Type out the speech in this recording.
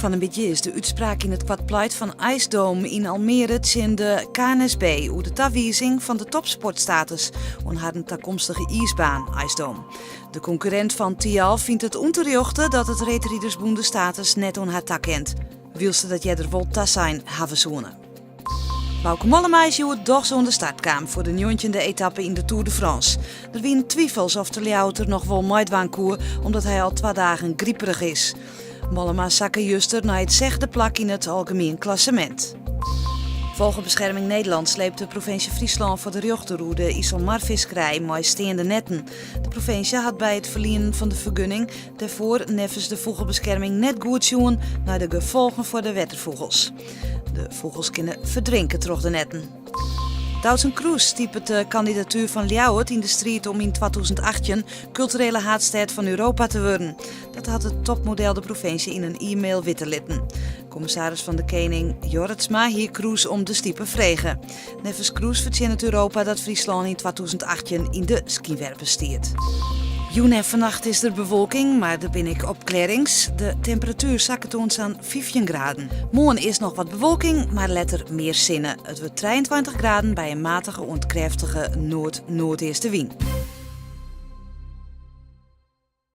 Fan 'e middei is de útspraak yn it koart pleit fan IceDome yn Almere tsjin de KNSB oer de tawizing fan de topsportstatus oan harren takomstige iisbaan IceDome. De konkurrint fan Thialf fynt it ûnterjochte dat it reedridersbûn de status net oan har takent, wylst se dat earder wol tasein hawwe soene. Bauke Mollema is hjoed dochs oan de start kaam foar de njoggentjinde etappe yn de Tour de France. Der wiene twifels oft de Ljouwerter noch wol meidwaan koe, omdat hy al twa dagen griperich is. Mollema sakke juster nei it sechde plak yn it algemien klassemint. Vogelbescherming Nederland sleept de provinsje Fryslân foar de rjochter oer de Iselmarfiskerij mei steande netten. De provinsje hat by it ferlienen fan de fergunning dêrfoar neffens de fûgelbeskerming net goed sjoen nei de gefolgen foar de wetterfûgels. De fûgels kinne ferdrinke troch de netten. Doutzen Kroes stipet de kandidatuer fan Ljouwert yn de striid om yn 2018 kulturele haadstêd fan Europa te wurden. Dat hat it topmodel de provinsje yn in e-mail witte litten. Kommissaris fan de Kening Jorritsma hie Kroes om de stipe frege. Neffens Kroes fertsjinnet Europa dat Fryslân yn 2018 yn de skynwerpers stiet. Jûn en fannacht is der bewolking, mar der binne ek opklearrings. De temperatuer sakket oant sa'n 15 graden. Moarn earst noch wat bewolking, mar letter mear sinne. It wurdt 23 graden by in matige oant krêftige noard-noardeastewyn.